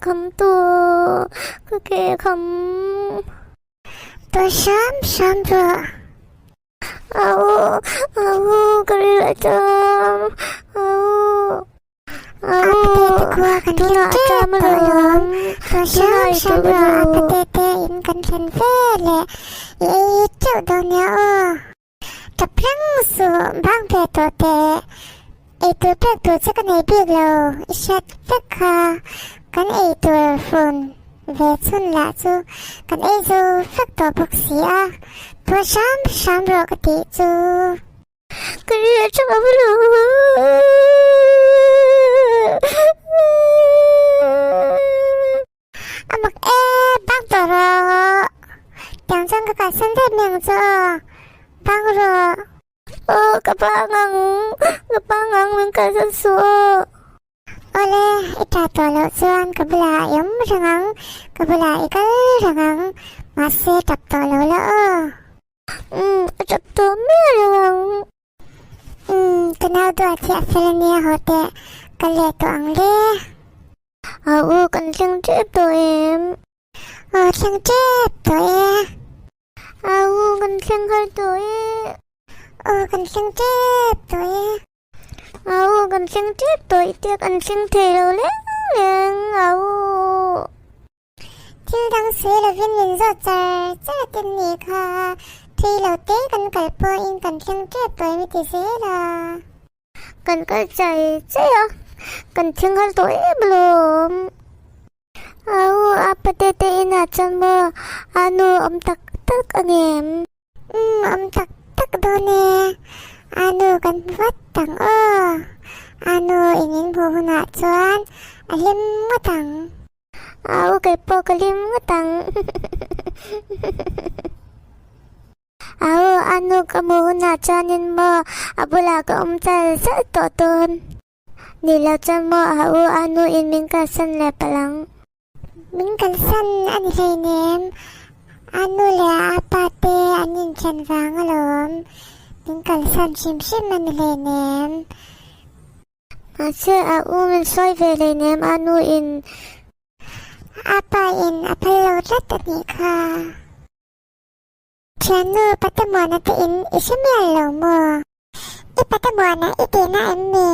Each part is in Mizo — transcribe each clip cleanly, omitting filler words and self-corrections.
kham tawh, ka ke kham. Tawh hram hram rawh. Au, au, ka ril a cham, au, au, Apate te khua kan thleng tunah tep cham tawh alawm, alawm. Tawh tunah hram i hram duh rawh, lo. apate te in kan thlen ve leh i ei teuh dawn nia aw. Tap reng suh, bang ve tawh teh. Eitur pek tur che ka nei bik lo, i hriat vek kha. Kan eitur fun ve chhun lah chu kan ei zo vek tawh bawk si a, thaw hram hram rawh ka tih chu. Ka ri a tha lo. A mak e, bang tawh rawh. Tiang chuan ka kalsan daih mai ang chu aw, bang rawh. Aw, ka bang ang, ka bang ang min kalsan suh aw. Awle, i tah tawh loh chuan ka bulah i awm reng ang, ka bulah i kal reng ang, mahse tap tawh lo la aw. Umm, a tap tawh miah lo ang. Umm, ka nau duat hi a fel a nia haw teh, ka leh tawh ang le. A u, kan thleng tep tawh em? Aw, thleng tep tawh e. A u, kan thleng har tawh e. Aw, kan thleng tep tawh e. A u, kan thleng tep tawh i tia kan thleng thei lo leng leng, a u. Thil dang sawi lovin min zawt char char a tin ni kha, thui lo te kan kal pawhin kan thleng tep tawh em i ti zel a. Kan kal chai chai a, kan thleng har tawh em alawm. Au, a pate te inah chuan maw a nu awm tak tak angem? Umm, awm tak tak dawn e. A nu kan hmu vat ang aw. A nu in in hmuh hunah chuan a hlim ngawt ang. Au, kei pawh ka hlim ngawt ang. Au, a nu ka hmuh hunah chuanin maw a bulah ka awm chal chal tawh dawn. Ni lo chuan maw a u a nu in min kalsan leh palh ang. Min kalsan a ni hleinem, a nu leh a pa te an inthen vang alawm. Min kalsan hrim hrim a ni hleinem. Mahse a u min sawi ve hleinem a nu in. A pa in a phal lo tlat a nih kha. Thiannu Patamuana te in i hre mial lo maw? I Patamuana i tihna em ni?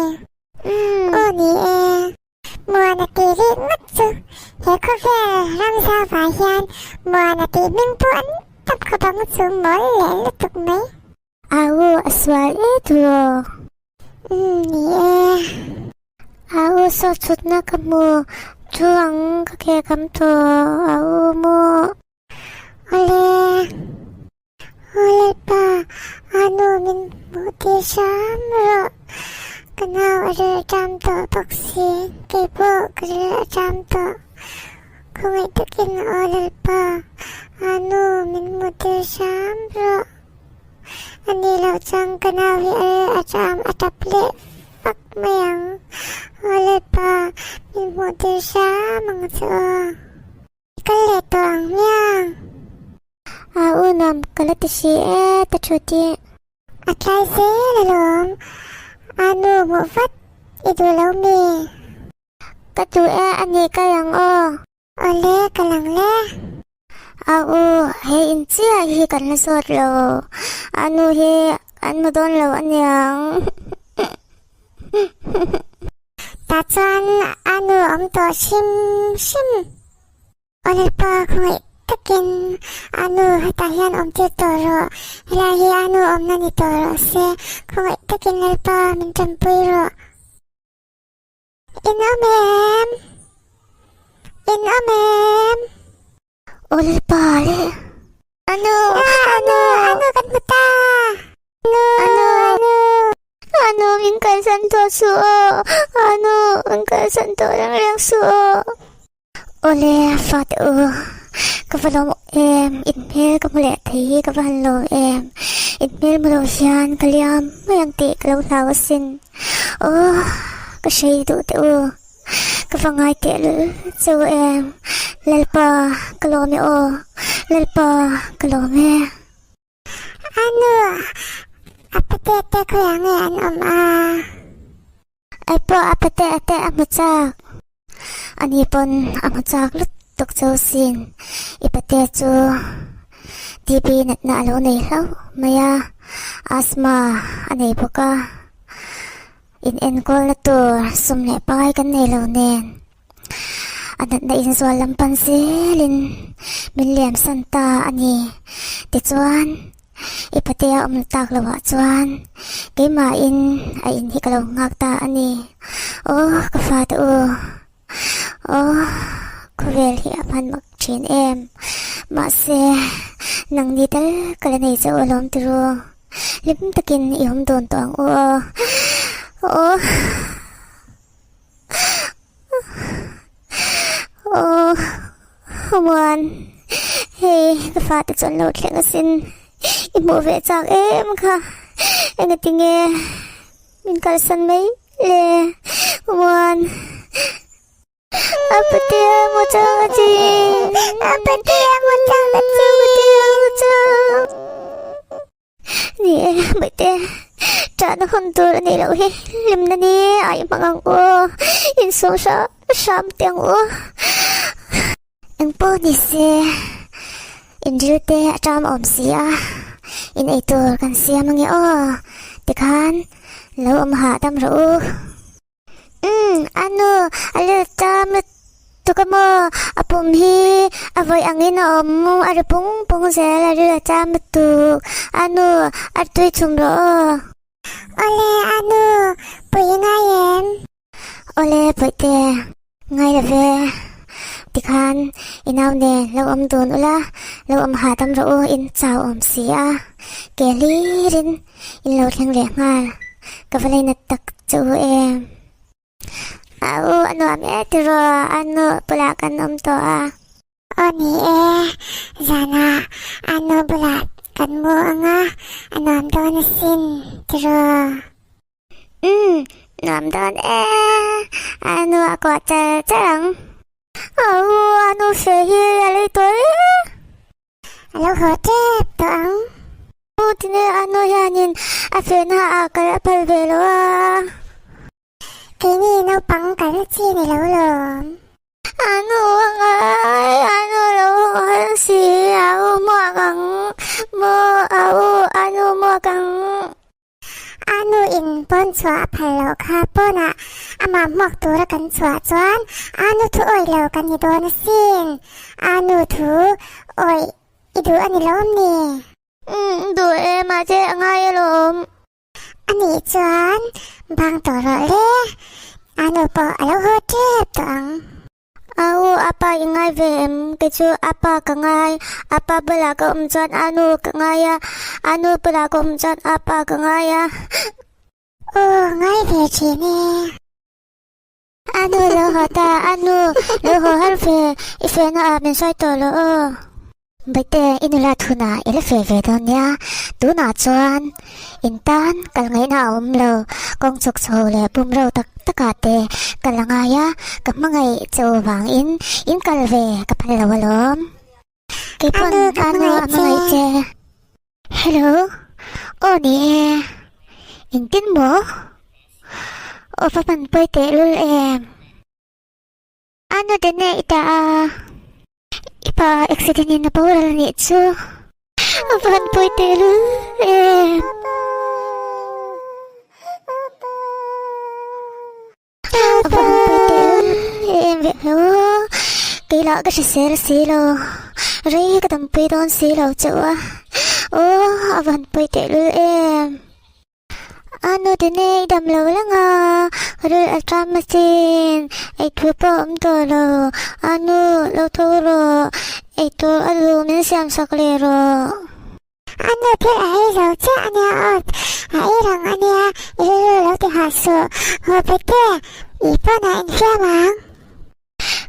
Umm. Aw ni e. Muana tih rih ngawt chu he khawvel ramzauva hian Muana tih hming pawh an tam khawp ang chu mawl leh lutuk mai. Au a sual e turaw. Umm ni e. Au saw chhutna ka hmu thu ang ka ke kam tawh au maw. Awle. Aw Lalpa, anu min hmuh tir hram rawh. Ka nau a ril a ṭam tawh bawk si, kei pawh ka ril a ṭam tawh. Khawngaih takin aw Lalpa, anu min hmuh tir hram rawh. A nih loh chuan ka nau hi a ril a ṭam a ṭap leh fak mai ang. Aw Lalpa, min hmuh tir hram ang che aw. Kal leh tawh ang hmiang. A u nuam ka la ti si e ta thu ti. A tlai zel alawm. A nu hmuh vat i duh lo mi? Ka duh e a nih kal ang aw. Awle kal ang le. A u hei in chiah hi kan la zawt lo. A nu hi an hmu dawn lo aniang. Tah chuan a nu awm tawh hrim hrim. Aw Lalpa khawngaih takin a nu hetah hian awm tir tawh rawh, helai hi a nu awmna ni tawh rawh se, khawngaih takin Lalpa min tanpui rawh. In awm em? In awm em? Aw Lalpa le. Anu, anu, anu kan hmu ta. Anu, anu, anu. Anu min kalsan tawh suh aw. Anu min kalsan tawh reng reng suh aw. Awle fate u, ka va lawm em, in hmel ka hmu leh thei hi ka va han lawm em. In hmel hmu lo hian ka liam mai ang tih ka lo hlau asin. Aw, ka hrei duh teh u. Ka va ngai teh lul chu em. Lalpa ka lawm e aw. Lalpa ka lawm e. Anu, a pate te khawiah nge an awm a? Ai pawh a pate te a hmu chak. Ani pawn a hmu chak lutuk chu sin. I pate chu TB natna a lo nei hlauh mai a, asthma a nei bawk a. In enkawlna tur sum leh pai kan nei lo nen. A natna inzual lam pan zelin min liam san ta a ni. Tichuan, i patea awm tak loah chuan keimahin a in hi ka lo nghak ta a ni. Aw, ka fate u, aw, khawvel hi a hman mak thin em. Mahse, nangni tal ka la nei chauh alawm tiro. Hlim takin i awm dawn tawh ang u aw. Aw. Aw Muan, hei ka fate chu an lo thleng asin, i hmuh ve chak em kha, engati nge min kalsan mai le Muan. Apatea mu chang a chi. Apatea mu chang a chi. Apatea mu chang. Ni e, Baihte, ṭahna hun tur a nih loh hi, hlimna ni a i hmang ang u, insawm hram hram teh ang u. Engpawh ni se, inril te a ṭam awm si a, in eitur kan siam ange aw, tikhan lo awm hahdam rawh u. Umm, a nu, a lut ta lutuk a maw? A pum hi a vawi angin a awm, a ri pung pung zel, a ri la ta lutuk. A nu, a tui chhum rawh aw. Awle, a nu, pui i ngai em? Awle, Bawihte, ngai lo ve. Tikhan, i nau nen lo awm dun ula, lo awm hahdam rawh u, in chau awm si a. Ke hlirin in lo thleng leh nghal. Ka va lei nat tak che u em? A u a nuam e tiraw, a nu bulah kan awm tawh a. Aw ni e, zanah a nu bulah kan mu ang a, a nuam dawn asin tiraw. Umm, nuam dawn e, a nu a kuah char char ang. A u a nu fe hi a lei tawh e. A lo haw tep tawh ang. U tine a nu hianin a fehna ah kal a phal ve lo a. Keini naupang kal chi ni lo lawm. A nu a ngai, a nu lo haw hal si, a u muak ang maw, a u a nu muak ang. A nu in pawn chhuah a phal loh kha pawnah amah hmuak tura kan chhuah chuan a nu thu awih lo kan ni dawn asin. A nu thu awih i duh a ni lawm ni? Umm duh e mahse a ngai alawm. A nih chuan bang tawh rawh le, a nu pawh a lo haw tep tawh ang. Au, apa i ngai ve em? Kei chu apa ka ngai. Apa bulah ka awm chuan anu ka ngai a, anu bulah ka awm chuan apa ka ngai a. Aw, ngai ve thin e. Anu lo haw ta, anu lo haw har ve, i fehna ah min sawi tawh lo aw. Baite, i nula thunah i la feh ve dawn nia. Tunah chuan in tan kal ngaihna a awm lo. Kawng chhuk chho leh bum ro tak takah te kal a ngai a, ka hmangaih che u vangin in kal ve ka phal lo alawm. Kei pawn Anu, ka anu a hmangaih hmangaih che. che. Hello, aw ni e. Engtin maw? Aw va hman pawi tehlul em? Anu te nei ta a, i pa accident in a boral a nih chu a van pawi tehlul em. A van pawi tehlul em ve lo, kei lah ka hrisel si lo, rei ka dampui dawn si lo chauh a, aw a van pawi tehlul em. A nu te nei dam lo lang a, ril a ṭam asin, eitur pawh a awm tawh lo, a nu lo tho rawh, eitur a lu min siam sak leh rawh. A nu thil a ei zo chiah a nia aw, a ei rang a nia, i rilru lo ti hah suh, haw pe te, i pawn ah infiam ang.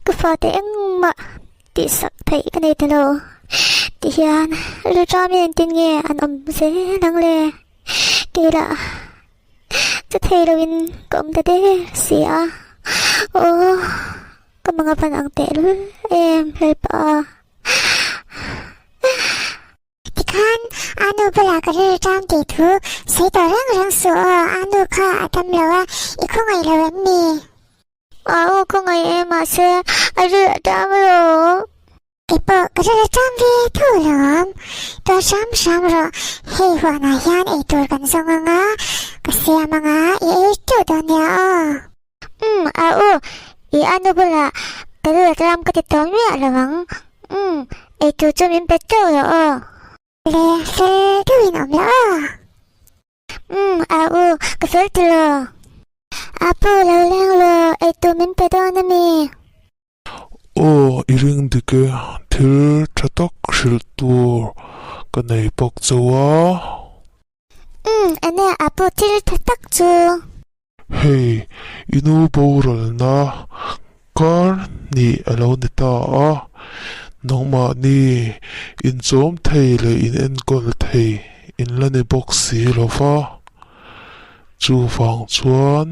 Ka fate engmah tihsak theih ka nei ta lo ti hian rilṭamin engtin nge an awm zel ang le? Kei lah chu thei loin ka awm ta der si a, aw ka manga van ang tehlul em Lalpa. Tikhan a nu bulah ka rilru ṭang tih thu sawi tawh reng reng suh aw, a nu kha a dam lo a, i khawngaih lo em ni? Au ka ngaih e mahse a ril a tam rawh. Kei pawh ka ril a tam ve tho alawm. Tuar hram hram rawh, hei huanah hian eitur kan zawng ang a, ka siam ang a, i ei teuh dawn nia aw. Umm au, i anu bulah ka ril a tam ka ti tawh miah lo ang. Umm, eitur chu min pe teuh rawh aw. Le, fel deuhin awm la aw. Umm, a u, ka fel ti lo. A pu lo leng lo, eitur min pe dawn a mi? Aw, i ring dik e, thil tha tak hrilh tur ka nei bawk chauh a. Umm, enge a pu thil tha tak chu? Hei, i nu boralna kar hnih a lo ni ta a, nangmahni inchawm thei leh in enkawl thei in la ni bawk si lo va, chuvang chuan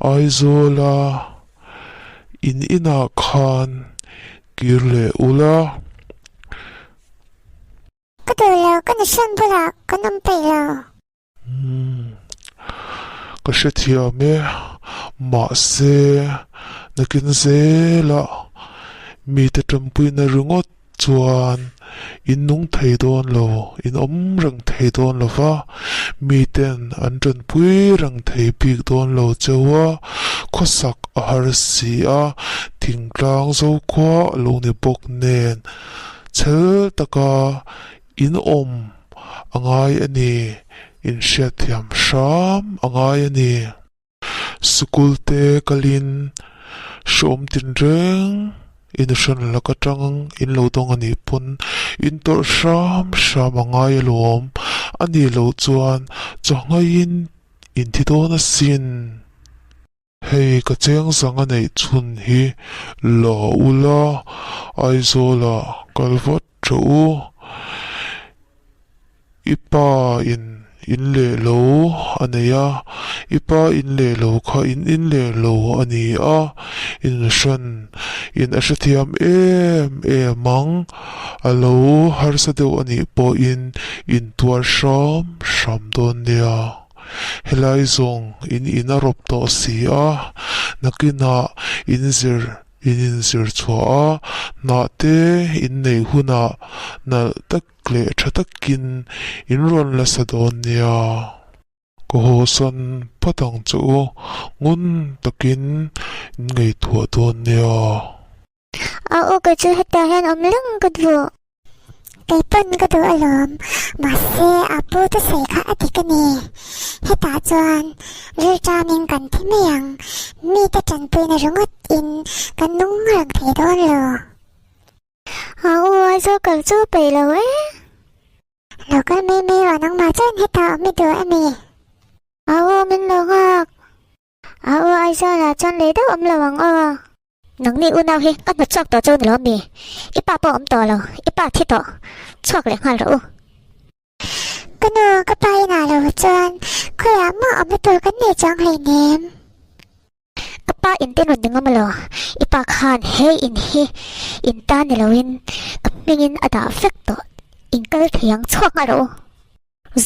Aizawla in inah khan kir leh ula. Ka duh lo, ka nihran bulah kan awm peih lo. Umm, ka hrethiam e, mahse nakin zelah mite tanpuina ringawt chuan in nung thei dawn lo, in awm reng thei dawn lo va, miten an tanpui reng thei bik dawn lo cheu a, khawsak a har si a, thingtlang zokhua a lo ni bawk nen chhel taka in awm a ngai a ni, inhriatthiam hram a ngai a ni. Sikul te kalin hreawm tinreng inhran lak atang in lo dawng a nih pawn in tawrh hram hram a ngai alawm, a nih loh chuan chawhngaiin in thi dawn asin. Hei ka cheng zang a neih chhun hi la ula Aizawlah kal vat rawh u. I pa in in leh lo a nei a, i pa in leh lo kha in in leh lo a ni a, inhran in a hrethiam em em ang. A lo harsa deuh a nih pawhin in tuar hram hram dawn nia. Helai zawng in in a rawp tawh si a, nakinah in zir in inzir chhuah a, hnah te in neih hunah nalh tak leh tha takin in rawn la sa dawn nia. Ka hawsan phat ang che u, ngun takin in ngaihtuah dawn nia. A aw ka chu hetah hian awm reng ka duh. Kei pawn ka duh alawm, mahse a pu te sawi kha a dik a ni. Hetah chuan rilṭamin kan thi mai ang, mite ṭanpuina ringawt in kan nung reng thei dawn lo. A u a zo kal chu peih lo e. Lo kal mai mai rawh nangmah chuan hetah awm i duh a mi? A u min lo nghak. A u Aizawlah chuan lei deuh awm lo ang aw. Nangni unau hi ka hnawt chhuak tawh chu ni lo mi? I pa pawh awm tawh lo, i pa thi tawh. Chhuak leh nghal rawh u. Ka nu, ka pa inah lo chuan khawiah mah awmna tur kan nei chuang hleinem. Ka pa in te rawn ni ngam lo, i pa khan he in hi in ta ni loin ka hmingin a dah vek tawh, in kal thei ang chhuak nghal rawh u.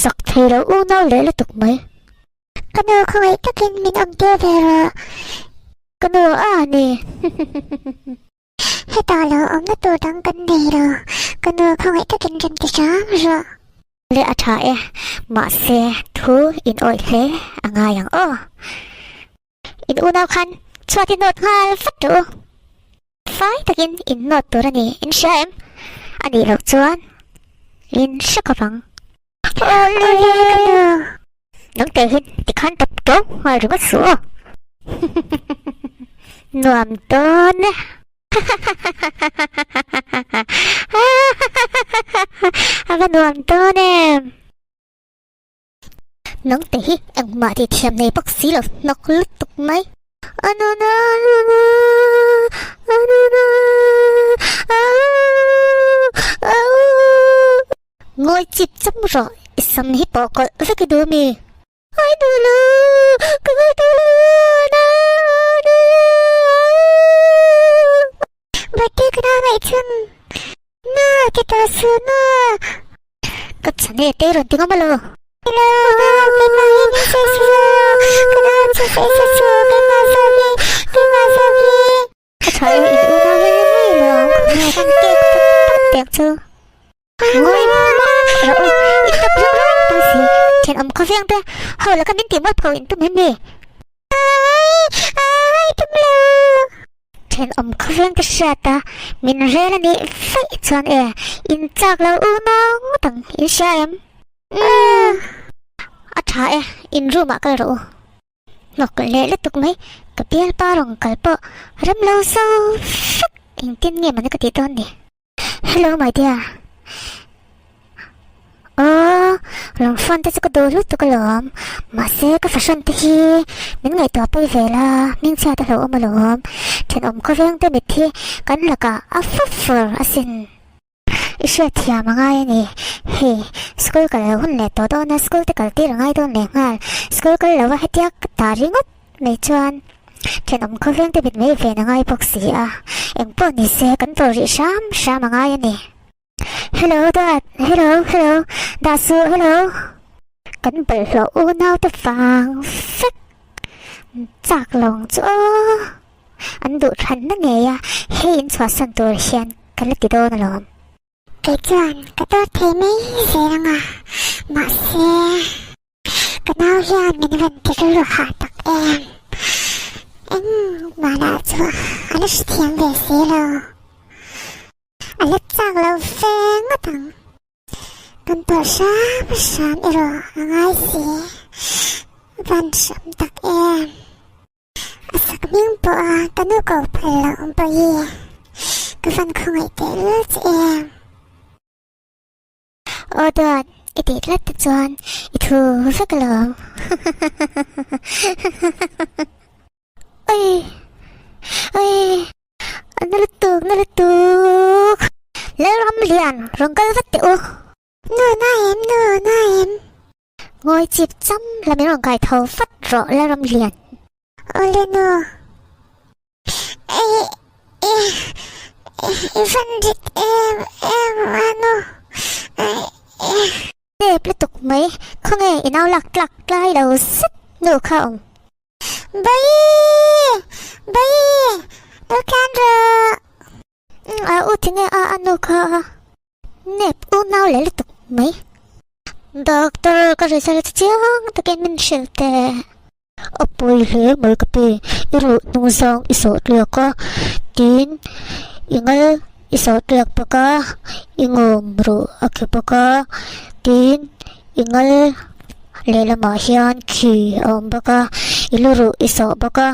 Zak thei lo unau leh lutuk mai. Ka nu khawngaih takin min awm tir ve rawh. Ka nu a ni. Hetah lo awmna tur dang kan nei lo. Ka nu khawngaih takin rem ti hram rawh. Le a tha e, mahse thu in awih hle a ngai ang aw. In unau khan chhuat i nawt nghal vat rawh u. Fai takin in nawt tur a ni, in hria em? A nih loh chuan in hre khawp ang. Awle ka nu. Nang te hi tikhan tawp tawp nghal ringawt suh aw. Nuam dawn e. A va nuam dawn em. Nang te hi engmah tih thiam nei bawk si lo hnawk lutuk mai. Anuna anuna anuna au au. Ngawi chip chap rawh i sam hi pawh kawlh vek i duh mi? Ai duh lo ka ngai duh lo na na au. Birthday ka nau ngaih chhun na ti tawh suh na. Ka chhane te rawn ti ngam alo. Hello keimah hi min sawi suh lo ka nau chu sawi sa suh keimah zawk hi. chu. Ngawi mak rawh u, in tap reuh reuh pawh si, thenawm khawveng te ho laka min tih mualpho in tum em ni? Ai, ai tum lo. Thenawm khawveng te hriat a, min rel a nih vaih chuan e, in chak lo unau ngawt ang, in hria em? Umm, a tha e, in room ah kal rawh u. Hnawk leh lutuk mai, ka bialpa rawn kal pawh rem lo zo vek, engtin nge mawni ka tih dawn ni? Hello my dear. Aw, rawn phone te chu ka duh lutuk alawm, mahse ka fahrawn te hi min ngaihtuah pui ve la, hmingchhiat a hlauhawm alawm, thenawm khawveng te mit hi kan lakah a fur fur asin. I hriat thiam a ngai a ni. Hei, school kal lo hun leh tawh dawn a, school te kal tir a ngai dawn leh nghal. School kal lo a hetia ka ta ringawt mai chuan thenawm khawveng te mit mai ven a ngai bawk si a. Engpawh ni se kan tawh rih hram hram a ngai a ni. Hello Dad, hello, hello, dah suh, hello. Kan bawlhhlawh unau te vang vek chak lo ang chu aw. An duh thanna ngei a, hei in chhuahsan tur hian ka la ti dawn alawm. Kei chuan ka tawt thei mai zel ang a, mahse ka nau hian min rawn ti rilru hah tak em. Engmah lah chu a la hrethiam ve si lo. A la chak lo fe ngawt ang. Kan tawrh hram hram erawh a ngai si. Van hram tak em. A sak hming pawh a ka nu ko phal loh awm pawh hi ka van khawngaih teh lul che em. Aw Duat, i tih tlat te chuan i thu vek alawm. Oi! Oi! A na lutuk, na lutuk! Lalramlian, rawn kal vat teh u. Nu na em, nu na em. Ngawi chip cham la min rawn kai tho vat rawh la ram lian. Awle nu. Ei i i van rit em em a nu. Ei i. Nep lutuk mai, khawnge i nau lak tlak tlai lo zet nu kha awm. Bawihi! Bawihi! Lo tlan rawh. A u tinge a a nu kha a nep unau leh lutuk mai. Doctor ka result chiang takin min hrilh teh. A pawi hle mai ka pi, i ruh hnung zang i sawh tliak a, tin i ngal i sawh tliak bawk a, i ngawm ruh a khi bawk a, tin i ngal lehlamah hian khi a awm bawk a, i lu ruh i sawh bawk a.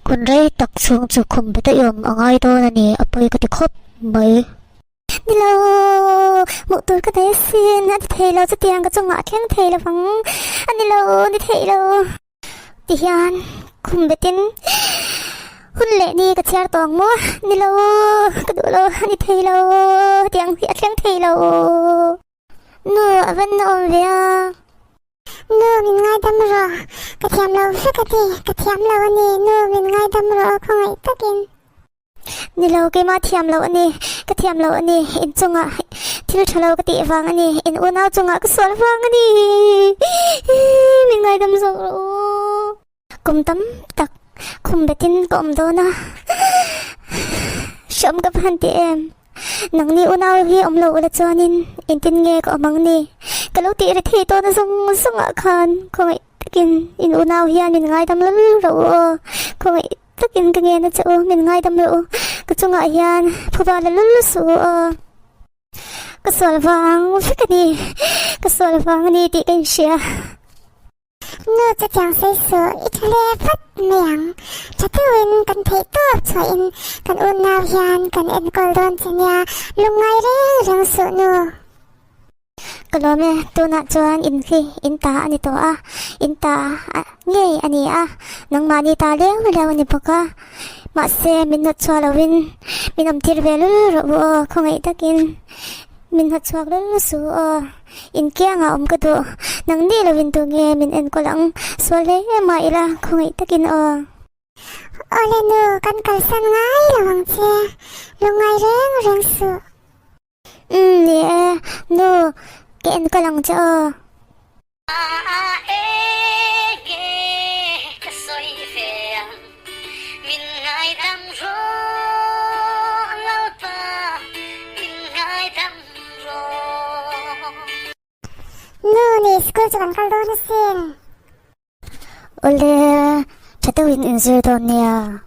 Hun rei tak chhung chu khum bet a i awm a ngai dawn a ni, a pawi ka ti khawp mai. Ni lo, hmuh tur ka nei asin, a ti thei lo, chutiang ka chungah a thleng thei lo vang, a ni lo, ni thei lo. Tihian khum betin hun leh ni ka chhiar tawh ang maw, ni lo, ka duh lo, a ni thei lo, hetiang hi a thleng thei lo. Nu, a van na awm ve a. Nu, min ngaidam rawh. Ka thiam lo vek a ti. Ka thiam lo a ni. Nu, min ngaidam rawh a khawngaih takin. Ni lo, keimah thiam lo a ni. Ka thiam lo a ni. In chungah thil tha lo ka tih vang a ni. In unau chungah ka sual vang a ni. Min ngaidam zawk rawh u. Kum tam tak khum betin ka awm dawn a, hreawm ka va han ti em? Nangni unau hi awm lo ula chuanin engtin nge ka awm ang ni? Ka lo tih ri thei tawhna zawng zawngah khan khawngaih takin in unau hian min ngaidam lal rawh u aw, khawngaih takin ka ngen a che u, min ngaidam rawh u, ka chungah hian phuba la lul suh u aw. Ka sual vang vek a ni, ka sual vang a ni tih ka inhria. Nu chutiang sawi suh, i tha leh vat mai ang. Tha deuhin kan theih tawp chhuahin kan unau hian kan enkawl dawn che nia, lungngai reng reng suh nu. Ka lawm e, tunah chuan in hi in ta a ni tawh a, in ta ngei a ni a, nangmahni ta leu leu a ni bawk a, mahse min nawt chhuah lovin min awm tir ve lul rawh u aw, khawngaih takin min hnawt chhuak lul suh u aw. Inkiangah awm ka duh. Nang ni lovin tu nge min enkawl ang? Sual hle mah ila khawngaih takin aw. Awle nu, kan kalsan ngai lo ang che. Lungngai reng reng suh. Umm ni e, nu, ka enkawl ang che aw. School chu kan kal dawn asin. Awle, tha deuhin inzir dawn nia.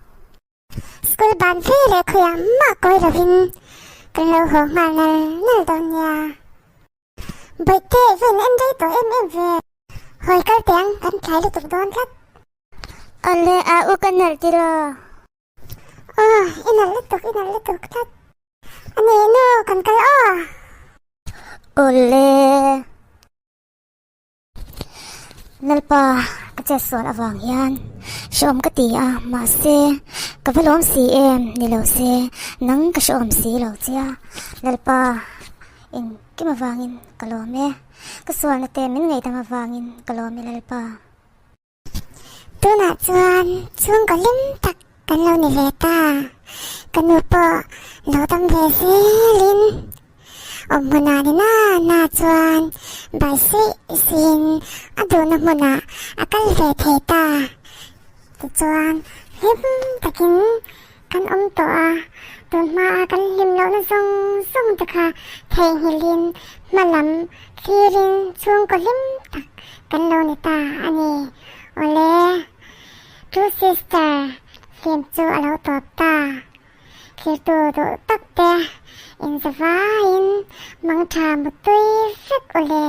School ban ve leh khawiah mah kawi lovin kan lo haw nghal nal nal dawn nia. Bawihte, va in en rei tawh em em ve. Hawi kal teh ang, kan tlai lutuk dawn tlat. Awle, a u ka nalh tiraw? Aw, i nalh lutuk, i nalh lutuk tlat. A ni, nu, kan kal aw. Awle. Lalpa, ka chet sual avang hian hrehawm ka ti a, mahse, ka va lawm si em, ni lo se, nang ka hrehawm si lo che a. Lalpa, engkim avangin ka lawm e, ka sualna te min ngaihdam avangin ka lawm e Lalpa. Tunah chuan chhungkaw hlim tak kan lo ni ve ta. Ka nu pawh lo dam ve zelin awm hmunah ni na na chuan bai suih suihin a duhna hmunah a kal ve thei ta. Tichuan hlim takin kan awm tawh a, tun hmaa kan hlim lohna zawng zawng te kha theihnghilhin hma lam thlirin chhungkaw hlim tak kan lo ni ta a ni. Awle, True Sister hlim chu a lo tawp ta. Thiltu duh tak te inzavaiin mangtha mutui vek awle.